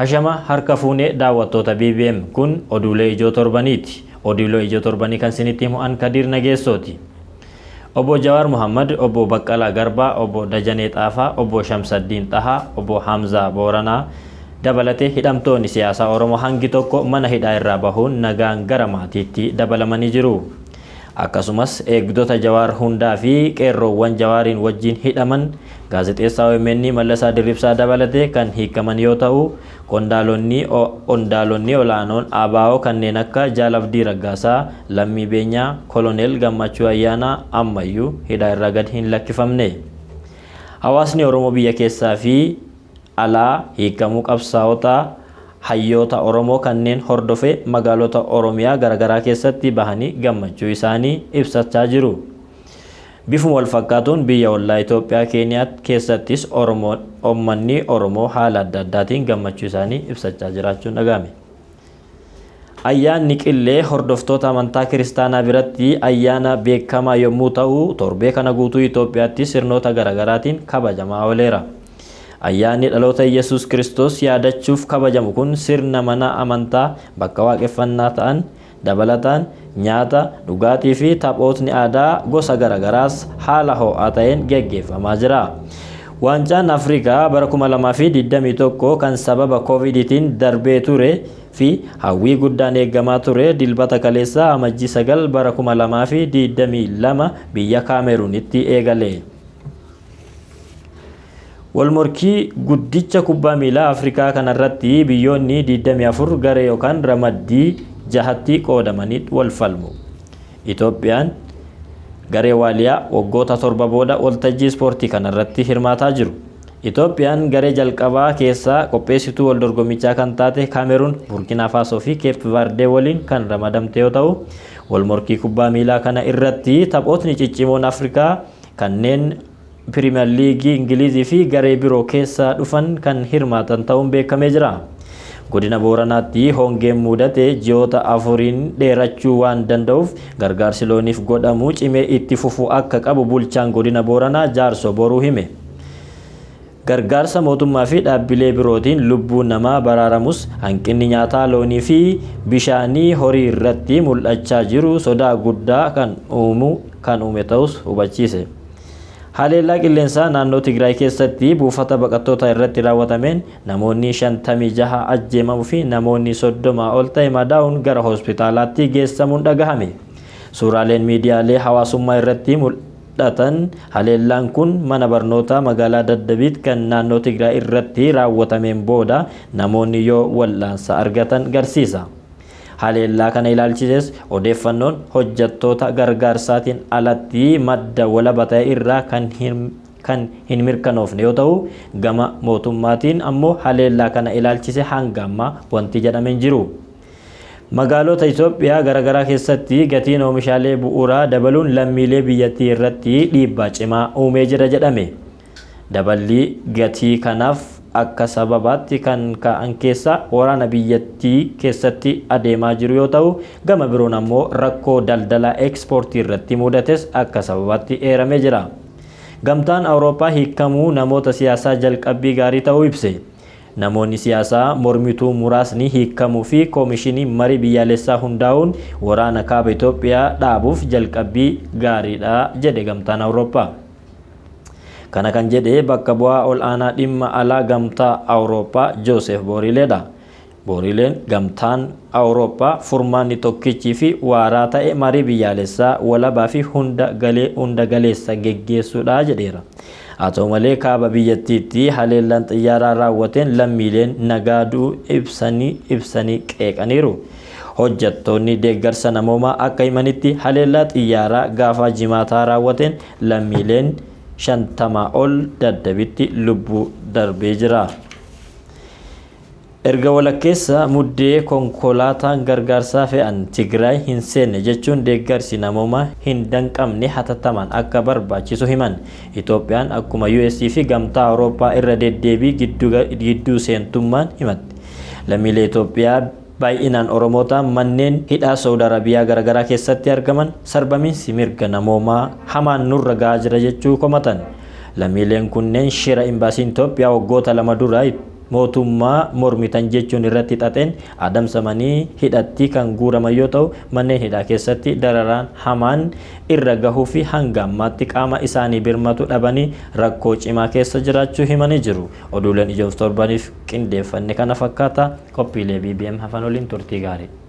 Hashama harka fuune daawwattoota BBM kun oduulee ijoo torbaniiti. Oduulee ijoo torbanii kan isinitti himu an Kadiir Nageessooti. Obbo Jawaar Muhammad, Obbo Baqqalaa Garbaa, Obbo Dajanee Xaafaa, Obbo Shamsaddiin Xahaa, Obbo Hamzaa Booranaa dabalatee hidhamtoonni siyaasaa Oromoo hangi tokko mana hidhaa irraa bahuun nagaan gara maatiitti dabalamanii jiru. Akkasumas eegdota Jawaar hundaa fi qeerroowwan Jawaariin wajjin hidhaman gaazexeessaa omn Mallasaa Dirribsaa dabalatee kan hiikaman yoo ta'u, qondaalonni qondaalonni ol'aanoon ABO kanneen akka Jaal Abdii Raggaasaa, Lammii Beenyaa, Koloneel Gammachuu Ayyaanaa ammayyuu hidhaa irraa gad hin lakkifamne. Hawaasni Oromoo biyya keessaa fi alaa hiikamuu qabsaa'ota hayyoota Oromoo kanneen hordofee magaalota Oromiyaa garagaraa keessatti bahanii gammachuu isaanii ibsachaa jiru. Bifuma walfakkaatuun biyya ollaa Itoophiyaa Keeniyaa keessattis Oromoo ummanni Oromoo haala adda addaatiin gammachuu isaanii ibsachaa jiraachuun dhaga'ame. Ayyaanni Qillee hordoftoota amantaa Kiristaanaa biratti ayyaana beekamaa yommuu ta'u, torbee kana guutuu Itoophiyaatti sirnoota garagaraatiin kabajamaa ooleera. Ayyaanni dhaloota Iyyasuus Kiristoos yaadachuuf kabajamu kun sirna mana amantaa bakka waaqeffannaa ta'an dabalataan nyaata, dhugaatii fi taphootni aadaa gosa garagaraas haala ho'aa ta'een geggeeffamaa jira. Waancaan Afrikaa bara 2021 kan sababa Coviditiin darbee ture fi hawwii guddaan eegamaa ture Dilbata kaleessaa Amajjii 9 bara 2022 biyya Kaameruunitti eegale. Walmorkii guddicha kubbaa miilaa Afrikaa kanarratti biyyoonni 24 garee yookaan ramaddii jahatti qoodamanii walfalmu. Itoophiyaan garee Waaliyaa waggoota 7 booda waltajjii ispoortii kanarratti hirmaataa jiru. Itoophiyaan garee jalqabaa keessaa qopheessituu waldorgommichaa kan taate Kaameruun, Burkinaa Faasoo fi Keep Vardee waliin kan ramadamte yoo ta'u, walmorkii kubbaa miilaa kana irratti taphootni ciccimoon Afrikaa kanneen Piriimer Liigii Ingilizii fi garee biroo keessaa dhufan kan hirmaatan ta'uun beekamee jira. Godina Booranaatti hongeen muudate ji'oota afuriin dheerachuu waan danda'uuf gargaarsi looniif godhamu cimee itti fufuu akka qabu bulchaan godina Booranaa Jaarsoo Boruu hime. Gargaarsa mootummaa fi dhaabbilee birootiin lubbuun namaa baraaramus hanqinni nyaataa loonii fi bishaanii horii irratti mul'achaa jiru sodaa guddaa kan uumu kan uume ta'us hubachiise. Haleellaa qilleensaa naannoo Tigraay keessatti buufata baqattootaa irratti raawwatameen namoonni 56 ajjeemamuu fi namoonni 30 ol ta'e madaa'uun gara hospitaalaatti geessamuun dhagahame. Suuraaleen miidiyaalee hawaasummaa irratti mul'atan haleellaan kun mana barnootaa magaalaa Daddabiit kan naannoo Tigraay irratti raawwatameen booda namoonni yoo wal'aansa argatan garsiisa. Haleellaa kana ilaalchisees odeeffannoon hojjattoota gargaarsaatiin alatti madda walaba ta'e irraa kan hin kan hin mirkanoofne yoo ta'u, gama mootummaatiin ammoo haleellaa kana ilaalchise hanga ammaa wanti jedhame hin jiru. Magaalota Itoophiyaa garagaraa keessatti gatiin oomishaalee bu'uuraa dabaluun lammiilee biyyattii irratti dhiibbaa cimaa uumee jira jedhame. Daballii gatii kanaaf akka sababaatti kan kaa'an keessaa waraana biyyattii keessatti adeemaa jiru yoo ta'u, gama biroon ammoo rakkoo daldala ekspoortii irratti mudates akka sababaatti eeramee jira. Gamtaan Awurooppaa hiikkamuu namoota siyaasaa jalqabbii gaarii ta'uu ibse. Namoonni siyaasaa mormituu muraasni hiikkamuu fi Koomishinii Marii Biyyaalessaa hundaa'uun waraana Kaaba Itoophiyaa dhaabuuf jalqabbii gaariidha jedhe Gamtaan Awurooppaa. Kana kan jedhe bakka bu'aa ol aanaa dhimma alaa Gamtaa Awurooppaa Jooseef Booriileedha. Booriileen Gamtaan Awurooppaa furmaanni tokkichii fi waaraa ta'e marii biyyaalessaa walabaa fi hunda galee hunda galeessa geggeessuudha jedheera. Haa ta'u malee kaaba biyyattiitti haleellaan xiyyaaraa raawwateen lammiileen nagaa du'uu ibsanii ibsanii qeeqaniiru. Hojjettoonni deeggarsa namoomaa akka himanitti haleellaa xiyyaaraa gaafa Jimaataa raawwateen lammiileen 50 ol Daddabitti lubbuu darbee jira. Erga walakkeessa Muddee konkolaataan gargaarsaa fe'an Tigraay hin seenne jechuun deeggarsi namoomaa hin danqamne hatattamaan akka barbaachisu himan. Itoophiyaan akkuma US fi Gamtaa Awurooppaa irra deddeebii gidduu seentummaan himatte. Lammiilee Itoophiyaa baay'inaan Oromoota manneen hidhaa Sa'ud Arabiyaa garagaraa keessatti argaman sarbamiinsi mirga namoomaa hamaan nurra ga'aa jira jechuu komatan. Lammiileen kunneen shira Imbaasiin Itoophiyaa waggoota lama dura mootummaa mormitan jechuun irratti xaxeen adamsamanii hidhatti kan guuraman yoo ta'u, manneen hidhaa keessatti dararaan hamaan irra gahuu fi hanga ammaatti qaama isaanii birmatu dhabanii rakkoo cimaa keessa jiraachuu himanii jiru. Oduuleen ijoof torbaniif qindeeffanne kana fakkaata. Qophiilee BBM hafan waliin turtii gaarii.